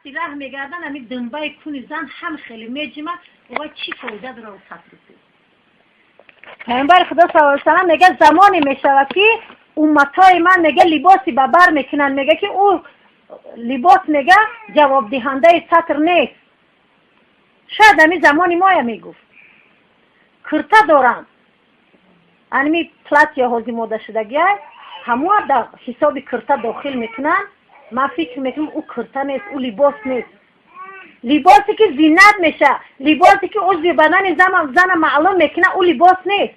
Вақти раҳ мегардан, ами думбаи куни зан ҳам хеле меҷима. Ова чӣ фоида дора у сатри? Паёмбари Худо саллаллоҳу алайҳи васаллам мега, замоне мешавад, ки умматҳои ман, мега, либоси ба бар мекунанд, мега, ки ӯ либос, мега, ҷавобдиҳандаи сатр нест. Шояд ами замони моя мегуфт. Курта доранд, аними платья ҳози модашудагиай, ҳамоа дар ҳисоби курта дохил мекунанд. Ман фикр мекунам, ӯ курта нест, ӯ либос нест. Либосе ки зинат меша, либосе ки узви бадани зана маълум мекунад, ӯ либос нест.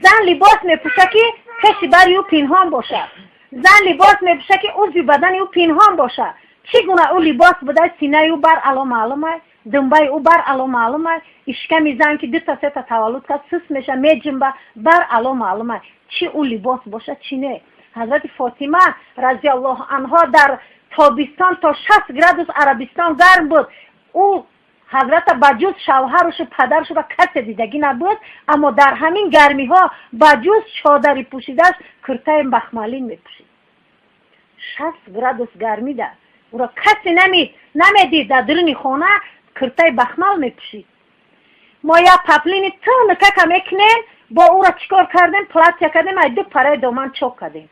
Зан либос мепӯша, ки пеши бари ӯ пинҳон бошад. Зан либос мепӯша, ки узви бадани ӯ пинҳон бошад. Чӣ гуна ӯ либос буда, синаи ӯ бар ало маълумай, думбаи ӯ бар ало маълумай, ишками зан, ки дута сета таваллуд кард, сус меша, меҷумба, бар ало маълумай. Чӣ ӯ либос бошад, чӣ не? Ҳазрати Фотима разиаллоҳу анҳо дар тобистон то 60 градус Арабистон гарм буд. Ӯ ҳазрата ба ҷуз шавҳарушу падаршу ба касе дидагӣ набуд, аммо дар ҳамин гармиҳо ба ҷуз чодари пӯшидааш куртаи бахмалин мепӯшид. 60 градус гармида ӯро касе намедид, дар дуруни хона куртаи бахмал мепӯшид. Мо як паплини тунукака мекунем, бо ӯро чӣ кор кардем? Платья кардем, ай ду параи доман чок кардем.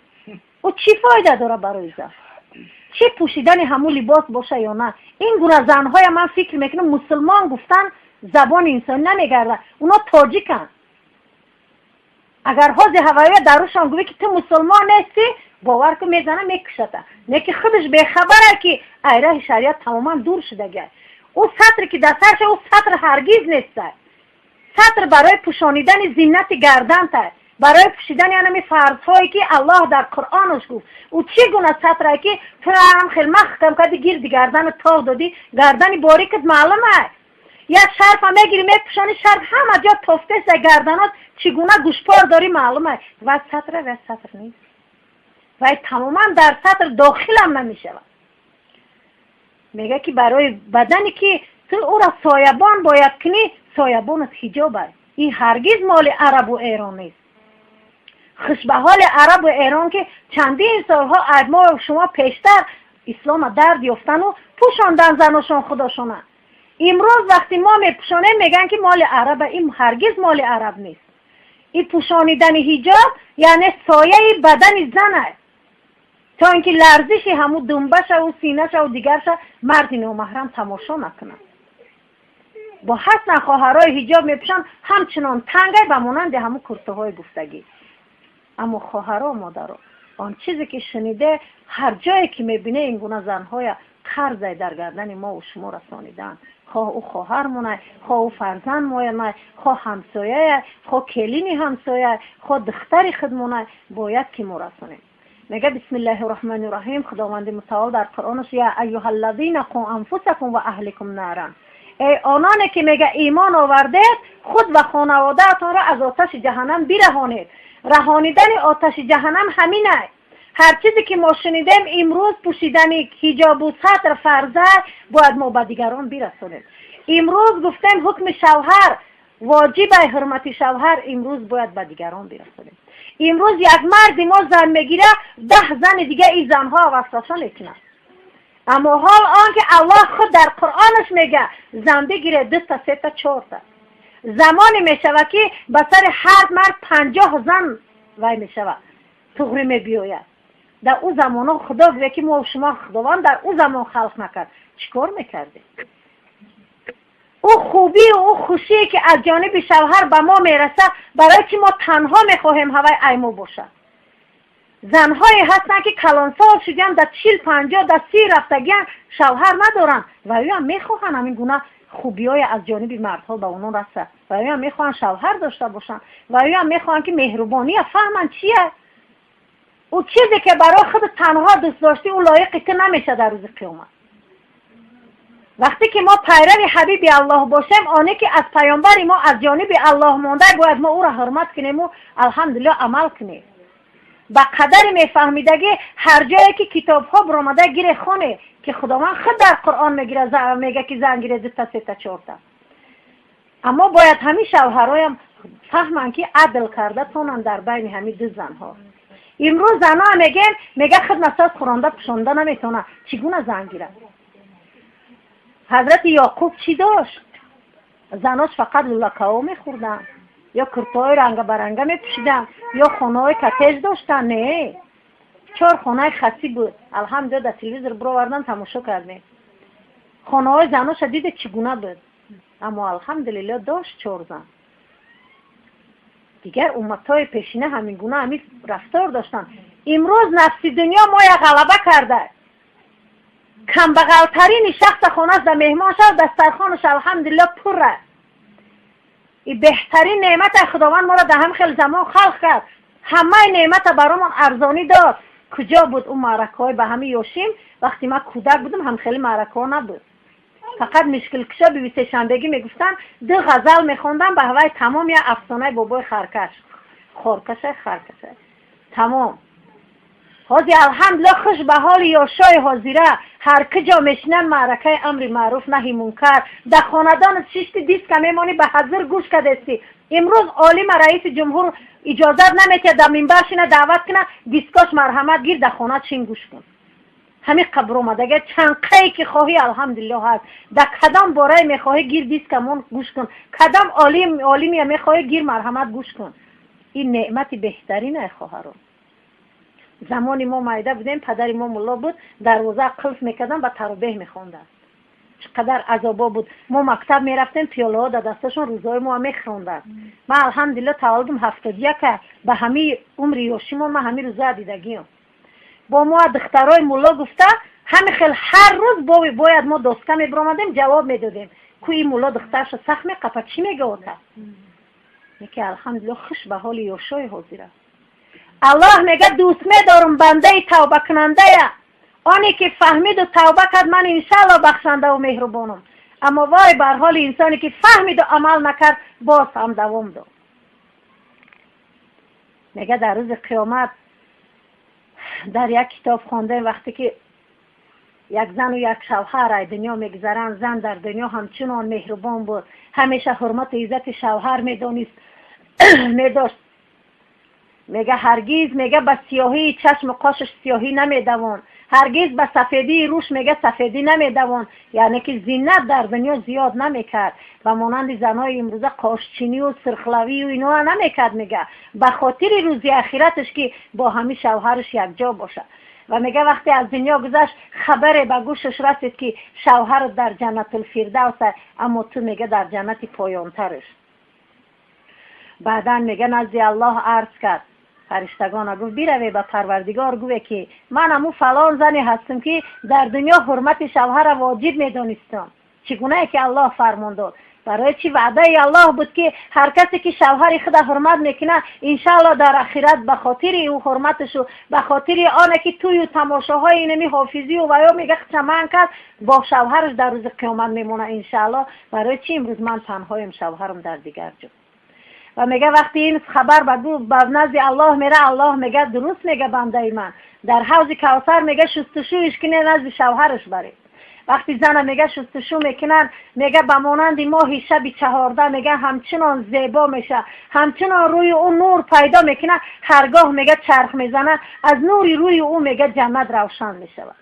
Ӯ чӣ фоида дора барои зан, чӣ пӯшидани ҳамун либос боша ё на? Ин гуна занҳоя, ман фикр мекунам, мусулмон гуфтан забони инсонӣ намегардад. Уно тоҷиканд. Агар ҳози ҳавоя дарушон гӯӣ, ки ту мусулмон нестӣ, бовар кун, мезана, мекушата. Не ки худаш бехабара, ки айраҳи шариат тамоман дур шудагиай. Ӯ сатре ки дар сарша, ӯ сатр ҳаргиз нестай. Сатр барои пӯшонидани зинати гардантай, барои пӯшидани анами фарзҳое, ки Аллоҳ дар Қуръонаш гуфт. Ӯ чӣ гуна сатрае, ки туам хел маҳкам карди, гирди гардану тов додӣ, гардани борикат маълумай? Як шарфа мегири, мепӯшони, шарф ҳама ҷо тофтеса, гарданот чӣ гуна гӯшпор дорӣ, маълумай. Ва сатра, ва сатр нест, вай тамоман дар сатр дохилам намешавад. Мега, ки барои бадане, ки ту ӯра соябон бояд кунӣ, соябонат ҳиҷоб ай. Ин ҳаргиз моли арабу Эрон нест. Хушбаҳоли арабу Эрон, ки чандин солҳо аз мо шумо пештар ислома дард ёфтану пӯшондан заношон худошона. Имрӯз вақти мо мепӯшонем, мегӯянд, ки моли араба. Ин ҳаргиз моли араб нест. Ин пӯшонидани ҳиҷоб яъне сояи бадани зан аст, то ин ки ларзиши ҳамун думбашаву синашаву дигарша марди номаҳрам тамошо накунад. Бо ҳастан хоҳарҳои ҳиҷоб мепӯшанд, ҳамчунон тангай, ба монанди ҳамун куртаҳои гуфтагӣ. Аммо хоҳаро, модаро, он чизе ки шуниде, ҳар ҷое ки мебине, ин гуна занҳоя қарзай дар гардани мову шумо расонидаанд. Хоҳ ӯ хоҳармонай, хоҳ ӯ фарзанд моянай, хоҳ ҳамсояя, хоҳ келини ҳамсояй, хоҳ духтари худмонай, бояд ки мо расонем. Мега: бисмиллаҳи роҳмани роҳим. Худованди мутаол дар Қуръонаш: я аюҳаллазина қу анфусакум ва аҳликум наран. Эй ононе ки, мега, имон овардед, худ ва хонаводаатонро аз оташи ҷаҳаннам бираҳонед. Раҳонидани оташи ҷаҳаннам ҳаминай. Ҳар чизе ки мо шунидем имрӯз, пӯшидани ҳиҷобу сатр фарза, бояд мо ба дигарон бирасонем. Имрӯз гуфтем, ҳукми шавҳар воҷибай, ҳурмати шавҳар, имрӯз бояд ба дигарон бирасонем. Имрӯз як марди мо зан мегира, 10 зани дига ин занҳо васваса мекунад. Аммо ҳол он ки Аллоҳ худ дар Қуръонаш мега, зан бигире дута, сета, чорта. Замоне мешавад, ки ба сари ҳар мард 50 зан вай мешавад, туғрӣ мебиёяд. Дар ӯ замонҳо, Худо гӯя, ки мо шумо Худованд дар ӯ замон халқ накард, чӣ кор мекардем? Ӯ хубию ӯ хушие, ки аз ҷониби шавҳар ба мо мерасад, барои чӣ мо танҳо мехоҳем ҳавай аймо бошад? Занҳое ҳастанд, ки калонсол шудиан, дар 40, 50, дар 30 рафтагиан, шавҳар надоранд ва ӯям мехоҳанд ҳамин гуна хубиҳое аз ҷониби мардҳо ба онон расад, ва ӯям мехоҳанд шавҳар дошта бошанд, ва ӯям мехоҳанд, ки меҳрубония фаҳманд чия. Ӯ чизе, ки барои худ танҳо дӯст доштӣ, ӯ лоиқи ту намешад дар рӯзи қиёмат. Вақте ки мо пайрави ҳабиби Аллоҳ бошем, оне ки аз паёмбари мо аз ҷониби Аллоҳ монда, бояд мо ӯро ҳурмат кунему, алҳамдулилло, амал кунем. Ба қадари мефаҳмидагӣ, ҳар ҷое ки китобҳо биромада, гире, хоне, ки Худованд худ дар Қуръон мегира, мега, ки зан гире дута, сета, чорта. Аммо бояд ҳамин шавҳароям фаҳманд, ки адл карда тонанд дар байни ҳамин ду занҳо. Имрӯз заноа мегем, мега худ насоз хӯронда пӯшонда наметавона, чӣ гуна зан гирад? Ҳазрати Ёқуб чӣ дошт? Занош фақат лӯлакаҳо мехӯрданд ё куртаҳои рангабаранга мепӯшиданд ё хонаҳои коттедж доштанд? Не, чор хонаи хасӣ буд. Алҳамдулилла, дар телевизор бировардан, тамошо кардем. Хонаҳои заноша диде, чӣ гуна буд, аммо алҳамдулилло, дошт чор зан. Дигар умматҳои пешина ҳамин гуна ҳамин рафтор доштанд. Имрӯз нафси дунё моя ғалаба карда. Камбағалтарини шахса хонаш да меҳмон шав, дастархонаш алҳамдулилло пурра. И беҳтарин неъмата Худованд моро дар ҳамин хел замон халқ кард, ҳамаи неъмата баромон арзонӣ дод. Куҷо буд ӯ маъракаҳои ба ҳамин ёшим? Вақте ман кӯдак будам, ҳамхели маъракаҳо набуд. Фақат мушкилкушо биби сешанбегӣ мегуфтанд, ду ғазал мехондам, ба ҳавай тамом, як афсонаи бобои харкаш, хоркаша, харкаша, тамом. Ҳозир алҳамдулилла, хуш ба ҳоли ёшои ҳозира, ҳар куҷо мешинанд, маъракаи амри маъруф, наҳи мункар. Дар хонадон шишти, диска мемонӣ, ба ҳазир гӯш кардести. Имрӯз олима раиси ҷумҳур иҷозат наметиҳад дар минбар шина, даъват кина, дискош марҳамат, гир, дар хона чин, гӯш кун. Ҳамин қабр омадага чанқае ки хоҳӣ, алҳамдулилло, ҳаст. Дар кадом борае мехоҳӣ, гир, дискамон, гӯш кун. Кадом олим, олимия мехоҳӣ, гир, марҳамат, гӯш кун. Ин неъмати беҳтарин ай, хоҳарон. Замони мо майда будем, падари мо мулло буд, дарвоза қулф мекардан, ба таробеҳ мехонданд. Чӣ қадар азобо буд! Мо мактаб мерафтем, пиёлаҳо дар дасташон, рӯзҳои мо мехӯронданд. Ман алҳамдулилло, таваллудам 71-а, ба ҳамаи умри ёшимон ман ҳамин рӯза дидагиам. Бо мо духтарои мулло гуфта, ҳами хел ҳар рӯз бояд мо доска мебиромадем, ҷавоб медодем, ку ин мулло духтарашо сахт меқапа, чӣ мега ота? Ки алҳамдулилло, хуш ба ҳоли ёшои ҳозира. Аллоҳ мега: дӯст медорам бандаи тавбакунандая, оне ки фаҳмиду тавба кард, ман иншаалло бахшандаву меҳрубонам. Аммо вой бар ҳоли инсоне ки фаҳмиду амал накард, боз ҳам давом дод. Мега, дар рӯзи қиёмат, дар як китоб хондем, вақте ки як зану як шавҳар ай дунё мегузаранд, зан дар дунё ҳамчунон меҳрубон буд, ҳамеша ҳурмату иззати шавҳар медонист, медошт. Мега, ҳаргиз, мега, ба сиёҳии чашму қошаш сиёҳӣ намедавон, ҳаргиз ба сафедии рӯш, мега, сафедӣ намедавон. Яъне ки зинат дар дунё зиёд намекард ва монанди занҳои имрӯза қошчинию сирхлавию иноа намекард. Мега, ба хотири рӯзи ахираташ, ки бо ҳамин шавҳараш якҷо бошад. Ва мега, вақте аз дунё гузашт, хабаре ба гӯшаш расид, ки шавҳарат дар Ҷаннатулфирдавс, аммо ту, мега, дар ҷаннати поёнтараш. Баъдан, мега, назди Аллоҳ арз кард, фариштагона гуфт: бираве, ба Парвардигор гӯе, ки ман аму фалон зане ҳастам, ки дар дунё ҳурмати шавҳара воҷиб медонистам, чӣ гунае ки Аллоҳ фармон дод. Барои чӣ? Ваъдаи Аллоҳ буд, ки ҳар касе ки шавҳари худа ҳурмат мекунад, иншаалло дар ахират ба хотири ӯ ҳурматашу ба хотири оне ки тӯю тамошоҳои инами ҳофизию ва ё мега чаман кард, бо шавҳараш дар рӯзи қиёмат мемонад иншаалло. Барои чӣ имрӯз ман танҳоем, шавҳарам дар дигар ҷо? Ва мега, вақти ин хабар ба назди Аллоҳ мера, Аллоҳ мега: дуруст мега бандаи ман, дар ҳавзи Кавсар, мега, шустушӯиш кине, назди шавҳараш баред. Вақти зана, мега, шустушӯ мекунанд, мега, ба монанди моҳи шаби 14, мега, ҳамчунон зебо меша, ҳамчунон рӯи ӯ нур пайдо мекунад. Ҳаргоҳ, мега, чарх мезанад, аз нури рӯи ӯ, мега, ҷаннат равшан мешавад.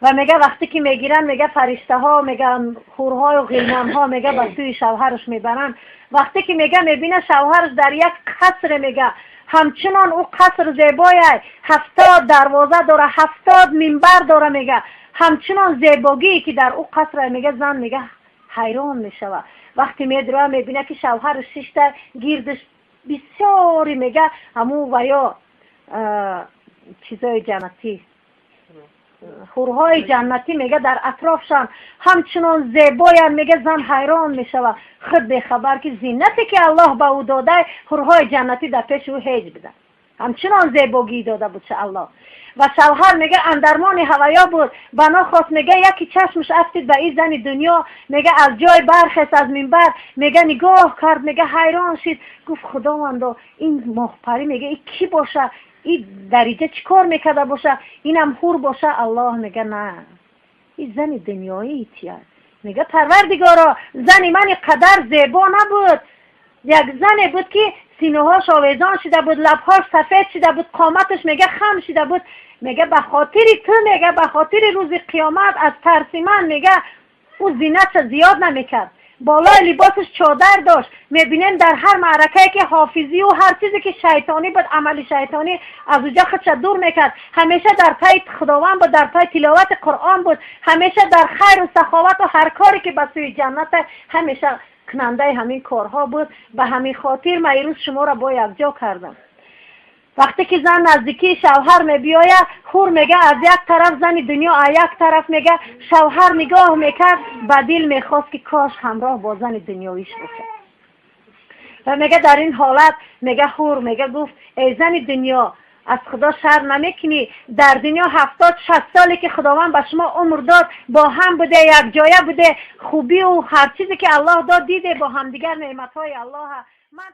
Ва мега, вақте ки мегиранд, мега, фариштаҳо, мега, ҳурҳою ғилмонҳо, мега, ба сӯи шавҳараш мебаранд. Вақте ки, мега, мебина, шавҳараш дар як қасре, мега, ҳамчунон ӯ қаср зебояй, 70 дарвоза дора, 70 минбар дора. Мега, ҳамчунон зебогие ки дар ӯ қасра, мега, зан, мега, ҳайрон мешавад. Вақте медура, мебина, ки шавҳараш шишта, гирдаш бисёри, мега, ҳамун ва ё чизои ҷаннатӣ, ҳурҳои ҷаннатӣ, мега, дар атрофшан ҳамчунон зебоянд. Мега, зан ҳайрон мешавад, худ бехабар, ки зинате ки Аллоҳ ба ӯ додай, ҳурҳои ҷаннатӣ дар пеши ӯ ҳеҷ буданд, ҳамчунон зебогӣ дода буд аллоҳ. Ва шавҳар, мега, андармони ҳаваё буд. Ба нохост, мега, яки чашмаш афтид ба ин зани дунё. Мега, аз ҷой бархест, аз минбар, мега, нигоҳ кард, мега, ҳайрон шид, гуфт: худовандо, ин моҳпарӣ, мега, и кӣ боша? И дариҷа чӣ кор мекарда боша? Инам ҳур боша? Аллоҳ мега: на, и зани дунёӣ тия. Мега: парвардигоро, зани мани қадар зебо набуд, як зане буд, ки Синаҳош овезон шуда буд, лабҳош сафед шуда буд, қоматаш, мега, хам шуда буд. Мега, ба хотири ту, мега, ба хотири рӯзи қиёмат, аз тарси ман, мега, ӯ зинатша зиёд намекард, болои либосаш чодар дошт. Мебинем, дар ҳар маъракае ки ҳофизию ҳар чизе ки шайтонӣ буд, амали шайтонӣ, аз уҷа худша дур мекард. Ҳамеша дар пайи Худованд буд, дар пайи тиловати Қуръон буд, ҳамеша дар хайру саховату ҳар коре ки ба сӯи ҷанната, ҳамеша кунандаи ҳамин корҳо буд. Ба ҳамин хотир ман ирӯз шуморо бо якҷо кардам. Вақте ки зан наздикии шавҳар мебиёяд, ҳур, мега, аз як тараф, зани дунё аз як тараф, мега, шавҳар нигоҳ мекард, ба дил мехост, ки кош ҳамроҳ бо зани дунёвиш бошад. Ва, мега, дар ин ҳолат, мега, ҳур, мега, гуфт: «Эй зани дунё, аз Худо шарм намекунӣ? Дар дунё 70-60 соле ки Худованд ба шумо умр дод, бо ҳам буде, якҷоя буде, хубию ҳар чизе ки Аллоҳ дод, диде бо ҳамдигар, неъматҳои Аллоҳа. Ман